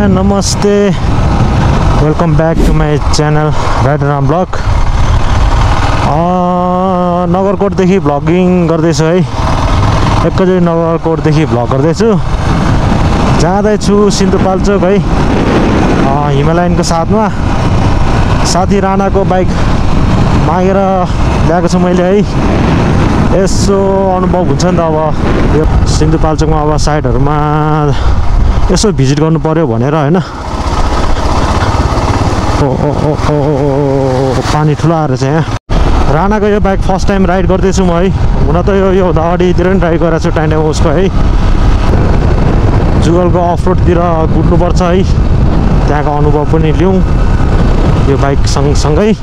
नमस्ते, welcome back to my channel rider Ram blog. नगरकोटदेखि vlogging गर्दैछु है। एकैचोटि नगरकोटदेखि भ्लग गर्दैछु। जाँदैछु सिन्धुपाल्चोक है, हिमालयनको साथमा। साथी राणाको बाइक मागेर ल्याएको छु मैले है। यसो अनुभव हुन्छ नि त, अब यो सिन्धुपाल्चोकमा अब साइडहरूमा यसो भिजिट गर्नु पर्यो भनेर होइन। पानी ठुलो आएर चाहिँ यहाँ राणाको यो बाइक फर्स्ट टाइम राइड गर्दैछु म है। हुन त यो अगाडितिर पनि राइड गरेको छु टाइम उसको है। जुगलको अफ रोडतिर कुद्नुपर्छ है, त्यहाँको अनुभव पनि लिउँ यो बाइक सँगसँगै।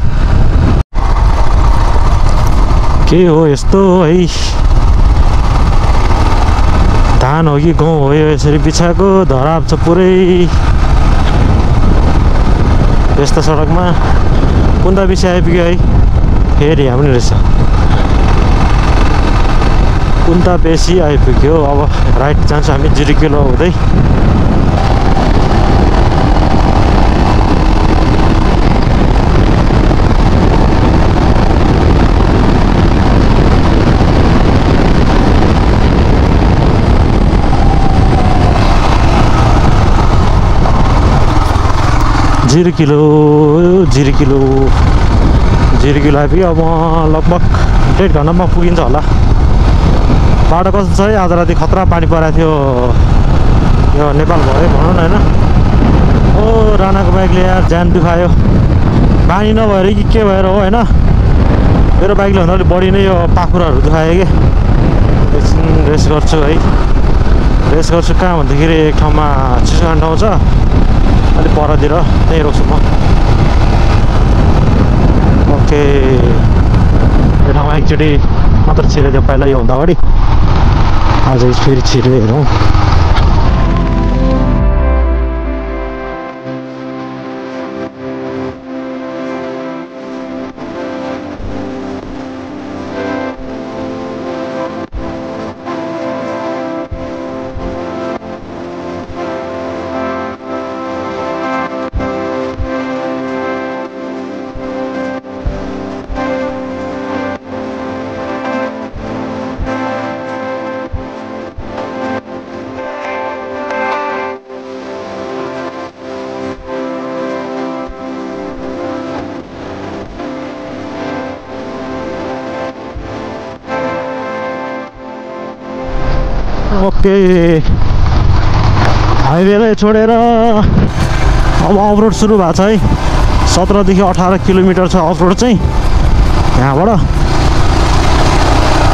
के हो यस्तो है, धान हो कि गहुँ हो यो यसरी बिछाएको, धराप छ पुरै यस्तो सडकमा। कुन्दा बेसी आइपुग्यो है, फेरि हामी रहेछ कुन्दा बेसी आइपुग्यो। अब राइट जान्छ हामी 0 किलो हुँदै। जीरो किलो आइपुग्यो। अब लगभग 1.5 घन्टामा पुगिन्छ होला। बाटो कस्तो छ है, आज राति खतरा पानी परेको थियो यो नेपाल भए भनौँ न होइन। ओ राणाको बाइकले यार ज्यान दुखायो, पानी नभएर कि के भएर हो होइन। मेरो बाइकले भन्दा अलिक बढी नै यो पाखुराहरू दुखायो कि। एकछिन रेस्ट गर्छु है। रेस्ट गर्छु कहाँ भन्दाखेरि एक ठाउँमा चिसो खाने ठाउँ छ अलिक परतिर, त्यहीँ रोक्छु म। ओके, यो ठाउँमा एकचोटि मात्र छिरेको पहिला योभन्दा अगाडि। आज फेरि छिरेर हेरौँ। ओके, हाइवेलाई छोडेर अब अफ रोड सुरु भएको छ है। 17 देखि 18 किलोमिटर छ अफ रोड चाहिँ। यहाँबाट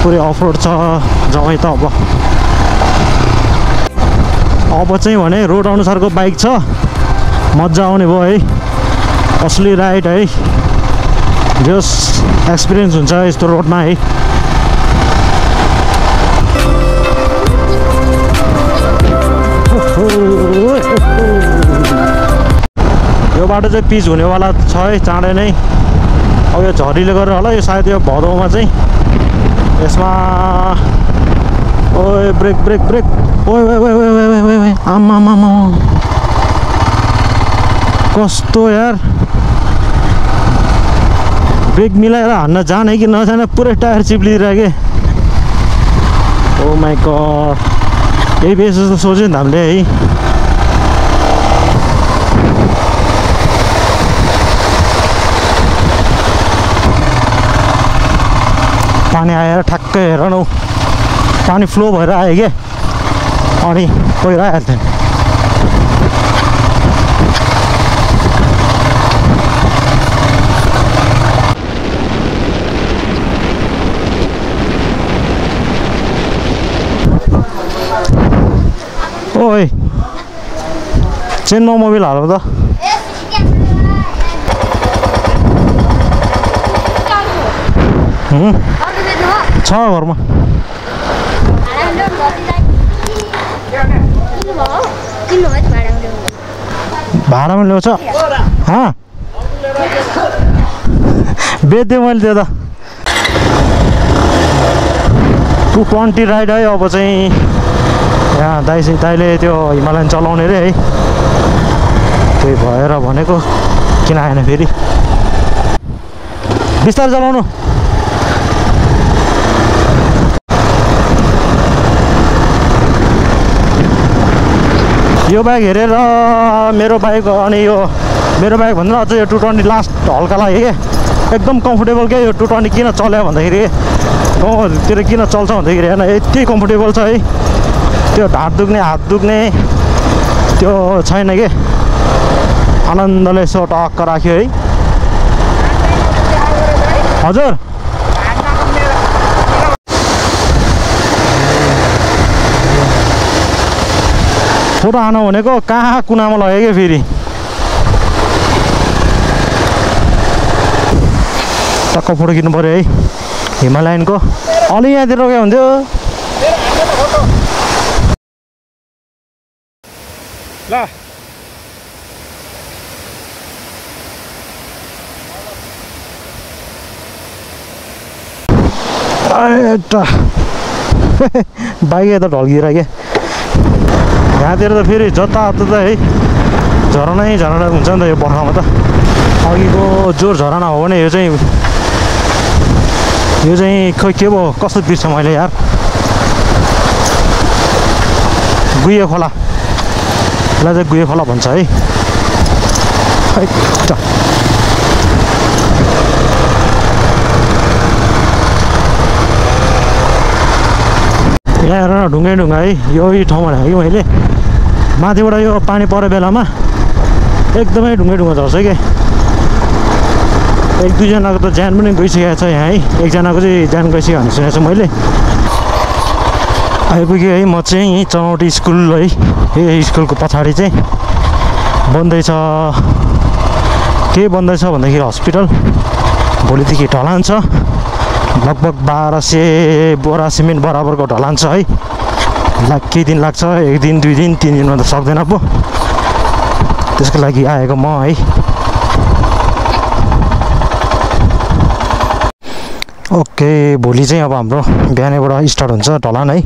पुरै अफ रोड छ जमै त। अब चाहिँ भने रोड अनुसारको बाइक छ, मजा आउने भयो है। असली राइड है, जस एक्सपिरियन्स हुन्छ यस्तो रोडमा है। यो बाटो चाहिँ पिच हुनेवाला छ है चाँडै नै। अब यो झरीले गरेर होला, यो सायद यो भदौमा चाहिँ यसमा। ओए ब्रेक ब्रेक ब्रेक, ओए आमा कस्तो यार। ब्रेक मिलाएर हान्न जाने कि नजाने पुरै टायर चिप्लिरहेको के। ओ माई गड, यही बेस जस्तो सोच्यो नि हामीले है। पानी आएर ठ्याक्कै हेर न, पानी फ्लो भएर आयो क्या, अनि पहिरो आइहाल्थ्यो। ओए चेनमा मोबिल हालौँ त। छ घरमा। भाडामा ल्याउँछ बेच्दै मैले त्यो त। 220 राइड है। अब चाहिँ यहाँ दाइले त्यो हिमालयन चलाउने रे है। त्यही भएर भनेको किन आएन फेरि बिस्तारै चलाउनु यो बाइक हेरेर मेरो बाइक अनि यो मेरो बाइक भन्दा अझ यो 220 लास्ट हल्का लाग्यो के एकदम कम्फोर्टेबल क्या यो 220 किन चल्यो भन्दाखेरि गाउँतिर किन चल्छ भन्दाखेरि हेर्न यति कम्फोर्टेबल छ है त्यो ढाड दुख्ने हात दुख्ने त्यो छैन के आनन्दले यसो टक्क राख्यो है हजुर फोटो हानु भनेको कहाँ कुनामा लग्यो क्या फेरि टक्क फोटो खिच्नु पऱ्यो है हिमालयनको अलि यहाँतिर रोक्यो हुन्थ्यो ल बाइक यता ढल्किएर क्या यहाँतिर त फेरि जतातता है झरना हुन्छ नि त यो बर्खामा त अघिको जोर झरना हो भने यो चाहिँ खोइ के भयो कस्तो बिर्छ मैले यार गुहे खोला यसलाई चाहिँ गुहे खोला भन्छ है यहाँ हेर ढुङ्गै ढुङ्गा है यही ठाउँमा कि मैले माथिबाट यो पानी परेको बेलामा एकदमै ढुङ्गै ढुङ्गा झर्छ क्या एक दुईजनाको त ज्यान पनि गइसकेको छ यहाँ है एकजनाको चाहिँ ज्यान गइसक्यो भने सुनेको छु मैले आइपुगेँ है म चाहिँ यहीँ चनौटी स्कुल है यो स्कुलको पछाडि चाहिँ बन्दैछ के बन्दैछ भन्दाखेरि हस्पिटल भोलिदेखि ढलान छ लगभग 1200 बोरा सिमेन्ट बराबरको ढलान छ है केही दिन लाग्छ एक दिन दुई दिन तिन दिनमा त सक्दैन पो त्यसको लागि आएको म है ओके भोलि चाहिँ अब हाम्रो बिहानैबाट स्टार्ट हुन्छ ढलान है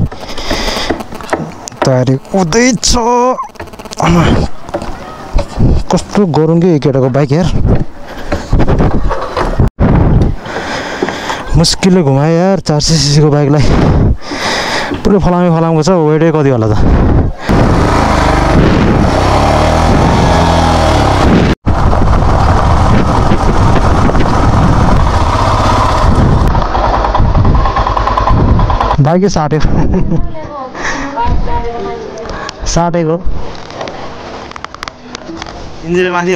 तयारी हुँदैछ कस्तो गरौँ कि केटाको बाइक यार मुस्किलले घुमायो यार 400 cc को बाइकलाई पुरै फलामको छ वेटै कति होला त बाइकै साटेको इन्जिन माथि